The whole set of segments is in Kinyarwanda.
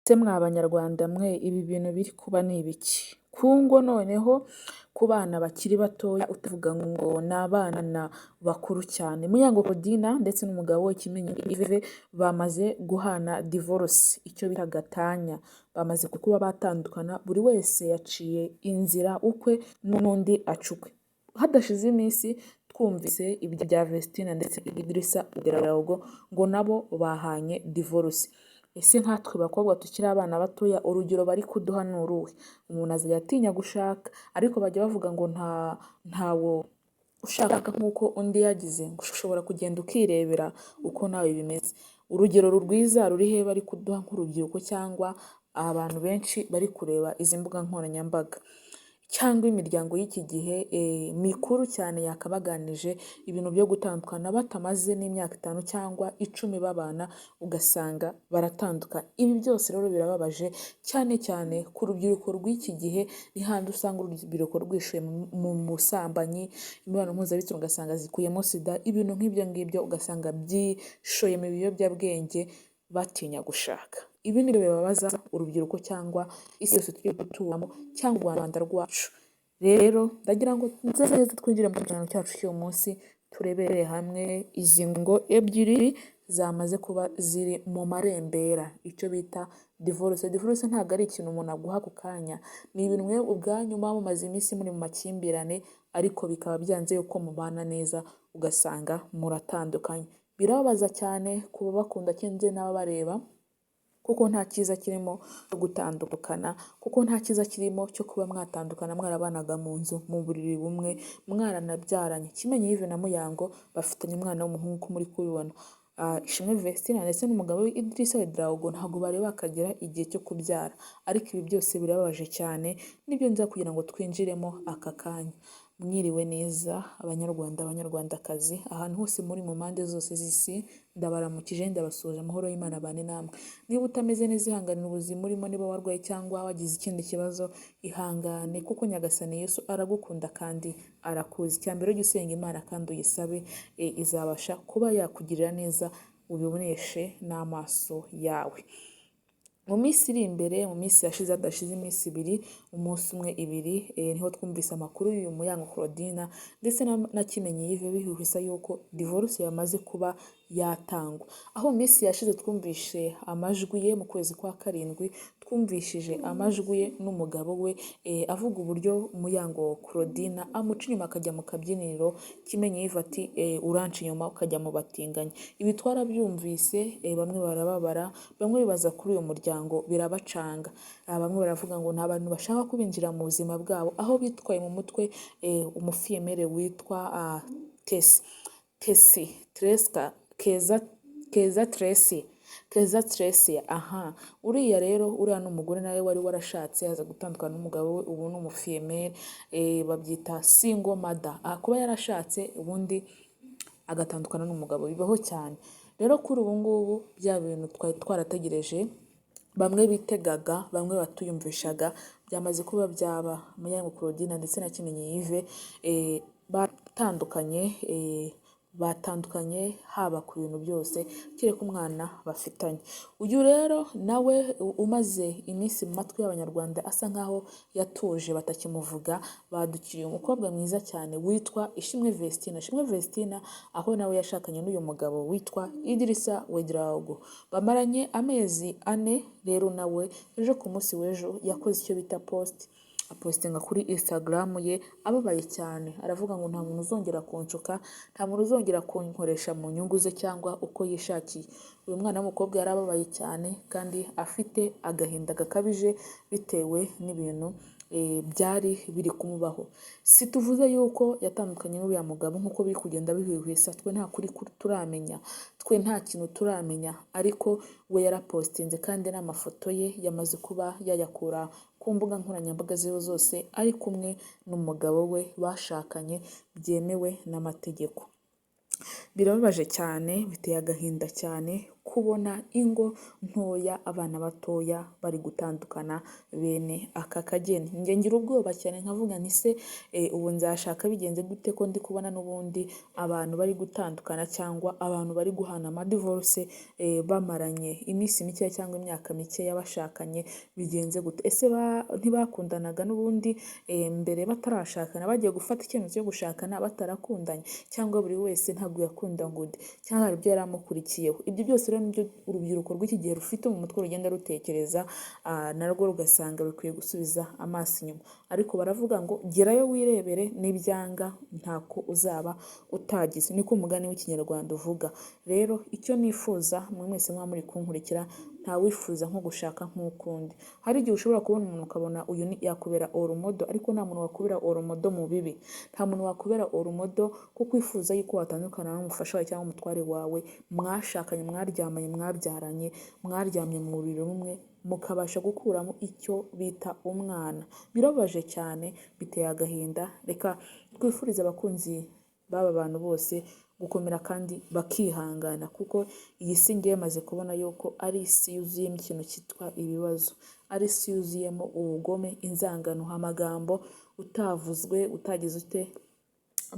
Ese mwa Banyarwanda mwe, ibi bintu biri kuba ni ibiki? Ku ngo noneho ku bana bakiri batoya, utavuga ngo ni abana bakuru cyane. Muyango Claudine ndetse n'umugabo we Kimenyi Yves bamaze guhana divorce, icyo bita gatanya. Bamaze kuba batandukana, buri wese yaciye inzira ukwe n'undi aca ukwe. Hadashize iminsi twumvise ibya Vestine ndetse Idrissa Ouedraogo ngo nabo bahanye divorce. Ese nkatwe bakobwa tukiri abana batoya, urugero bari kuduha ni uruhe? Umuntu azajya atinya gushaka, ariko bajya bavuga ngo ntawo ushaka nk'uko undi yagize, ngo ushobora kugenda ukirebera uko nawe bimeze. Urugero rwiza ruri he bari kuduha nk'urubyiruko cyangwa abantu benshi bari kureba izi mbuga nkoranyambaga cyangwa imiryango y'iki gihe mikuru cyane yakabaganije ibintu byo gutandukana batamaze n'imyaka 5 cyangwa 10 babana, ugasanga baratandukana. Ibi byose rero birababaje cyane cyane ku rubyiruko rw'iki gihe, ni handi usanga urubyiruko rwishuye mu busambanyi, imibonano mpuzabitsina ugasanga zikuyemo sida, ibintu nk'ibyo ngibyo, ugasanga byishoye mu biyobyabwenge, batinya gushaka. Ibi ni bibabaza urubyiruko cyangwa isi yose turi guturamo cyangwa u Rwanda rwacu. Rero ndagira ngo nze neza twinjire mu kiganiro cyacu cy'uyu munsi, turebere hamwe izi ngo ebyiri zamaze kuba ziri mu marembera, icyo bita divorce. Divorce ntabwo ari ikintu umuntu aguha ako kanya, ni ibintu mwe ubwanyu muba mumaze iminsi muri mu makimbirane, ariko bikaba byanze yuko mubana neza, ugasanga muratandukanye. Birababaza cyane ku babakunda cyangwa n'ababareba, kuko nta cyiza kirimo cyo gutandukana, kuko nta cyiza kirimo cyo kuba mwatandukana mwarabanaga mu nzu, mu buriri bumwe, mwaranabyaranye. Kimenyi Yves na Muyango bafitanye umwana w'umuhungu uko muri kubibona. Ishimwe Vestine ndetse n'umugabo we Idrissa Ouedraogo ntabwo bari bakagera igihe cyo kubyara, ariko ibi byose birababaje cyane, nibyo nza kugira ngo twinjiremo aka kanya. Mwiriwe neza Abanyarwanda, Abanyarwandakazi, ahantu hose muri mu mpande zose z'isi, ndabaramukije, ndabasuhuje, amahoro y'Imana abane namwe. Niba utameze neza, ihanganira ubuzima urimo, niba warwaye cyangwa wagize ikindi kibazo, ihangane kuko Nyagasani Yesu aragukunda kandi arakuzi. Icya mbere, ujye usenga Imana kandi uyisabe, izabasha kuba yakugirira neza, ubiboneshe n'amaso yawe. Mu minsi iri imbere, mu minsi yashize, hadashize iminsi 2, umunsi umwe, 2, niho twumvise amakuru y'uyu Muyango Claudine ndetse na Kimenyi Yves bihuhisa yuko divorce yamaze kuba yatangwa. Aho mu minsi yashize twumvishe amajwi ye mu kwezi kwa 7, twumvishije amajwi ye n'umugabo we avuga uburyo Muyango Claudine amuca inyuma akajya mu kabyiniriro, Kimenyi Yves ati uranca inyuma ukajya mu batinganyi. Ibi twarabyumvise, bamwe barababara, bamwe bibaza kuri uyu muryango birabacanga. Bamwe baravuga ngo nta bantu bashaka kubinjira mu buzima bwabo, aho bitwaye mu mutwe umufiyemere witwa Tesi, Tesi, Tereska, Keza, Keza Tracy, Keza Tracy, aha. Uriya rero, uriya ni umugore nawe wari warashatse, aza gutandukana n'umugabo we, ubu ni umufiyemere, babyita single mother. Kuba yarashatse ubundi agatandukana n'umugabo bibaho cyane. Rero kuri ubu ngubu bya bintu twari twarategereje, bamwe bitegaga, bamwe batuyumvishaga, byamaze kuba byaba. Muyango Claudine ndetse na Kimenyi Yves batandukanye, batandukanye haba ku bintu byose kereka umwana bafitanye. Uyu rero nawe umaze iminsi mu matwi y'Abanyarwanda asa nkaho yatuje batakimuvuga, badukiriye umukobwa mwiza cyane witwa Ishimwe Vestine. Ishimwe Vestine aho nawe yashakanye n'uyu mugabo witwa Idrissa Ouedraogo. Bamaranye amezi 4, rero nawe ejo ku munsi w'ejo yakoze icyo bita post, apostinga kuri Instagram ye ababaye cyane, aravuga ngo nta muntu uzongera kunshuka, nta muntu uzongera kunkoresha mu nyungu ze cyangwa uko yishakiye. Uyu mwana w'umukobwa yarababaye cyane kandi afite agahinda gakabije bitewe n'ibintu byari biri kumubaho. Si tuvuze yuko yatandukanye n'uriya mugabo nk'uko biri kugenda bihwihwisa, twe nta kuri turamenya, twe nta kintu turamenya, ariko we yarapostinze kandi n'amafoto ye yamaze kuba yayakura ku mbuga nkoranyambaga ziwe zose, ari kumwe n'umugabo we bashakanye byemewe n'amategeko. Birababaje cyane, biteye agahinda cyane kubona ingo ntoya, abana batoya bari gutandukana bene aka kageni. Njye ngira ubwoba cyane nkavuga nti se ubu nzashaka bigenze gute ko ndi kubona n'ubundi abantu bari gutandukana cyangwa abantu bari guhana amadivorce bamaranye iminsi mikeya cyangwa imyaka mikeya bashakanye, bigenze gute? Ese ntibakundanaga n'ubundi mbere batarashakana, bagiye gufata icyemezo cyo gushakana batarakundanye, cyangwa buri wese ntabwo yakunda undi, cyangwa hari ibyo yari amukurikiyeho? Ibyo byose rero nibyo urubyiruko rw'iki gihe rufite mu mutwe rugenda rutekereza, narwo rugasanga rukwiye gusubiza amaso inyuma. Ariko baravuga ngo gerayo wirebere, nibyanga ntako uzaba utagize, niko umugani w'Ikinyarwanda uvuga. Rero icyo nifuza mwe mwese muba muri kunkurikira, ntawifuza nko gushaka nk'ukundi. Hari igihe ushobora kubona umuntu ukabona uyu yakubera role model, ariko nta muntu wakubera role model mu bibi. Nta muntu wakubera role model kuko wifuza yuko watandukana n'umufasha wawe cyangwa umutware wawe mwashakanye, mwaryamanye, mwabyaranye, mwaryamye mu buriri bumwe, mukabasha gukuramo icyo bita umwana. Birababaje cyane, biteye agahinda. Reka twifurize abakunzi b'aba bantu bose gukomera kandi bakihangana, kuko iyi si ngewe maze kubona yuko ari isi yuzuyemo ikintu cyitwa ibibazo, ari isi yuzuyemo ubugome, inzangano, amagambo utavuzwe, utagize ute,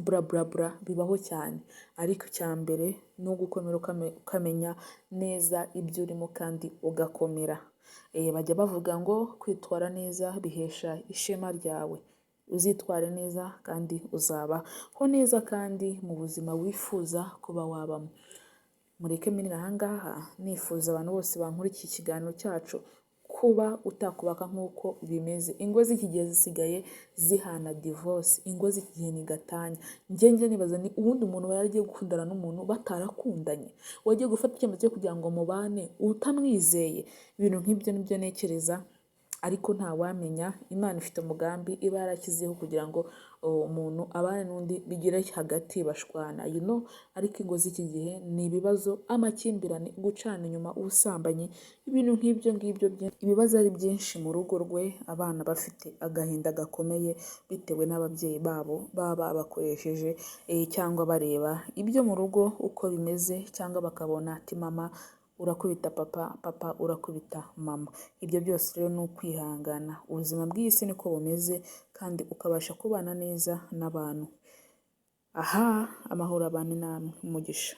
bla bla bla, bibaho cyane. Ariko icya mbere ni ugukomera, ukamenya neza ibyo urimo kandi ugakomera. Bajya bavuga ngo kwitwara neza bihesha ishema ryawe. Uzitware neza kandi uzabaho neza kandi mu buzima wifuza kuba wabamo. Mureke mpinire aha ngaha, nifuza abantu bose bankurikiye ikiganiro cyacu kuba utakubaka nk'uko bimeze. Ingo z'iki gihe zisigaye zihana divorce, ingo z'iki gihe ni gatanya. Njye nibaza ni ubundi umuntu aba yaragiye gukundana n'umuntu batarakundanye, wagiye gufata icyemezo cyo kugira ngo mubane utamwizeye, ibintu nk'ibyo nibyo ntekereza. Ariko ntawamenya, Imana ifite umugambi iba yarashyizeho kugira ngo umuntu abane n'undi bigere hagati bashwana. Ariko ingo z'iki gihe ni ibibazo, amakimbirane, gucana inyuma, ubusambanyi, ibintu nk'ibyo ngibyo, ibibazo ari byinshi mu rugo rwe, abana bafite agahinda gakomeye bitewe n'ababyeyi babo baba babakoresheje cyangwa bareba ibyo mu rugo uko bimeze, cyangwa bakabona ati mama urakubita papa, papa urakubita mama. Ibyo byose rero ni ukwihangana. Ubuzima bw'iyi si niko bumeze kandi ukabasha kubana neza n'abantu. Aha amahoro abane namwe, umugisha.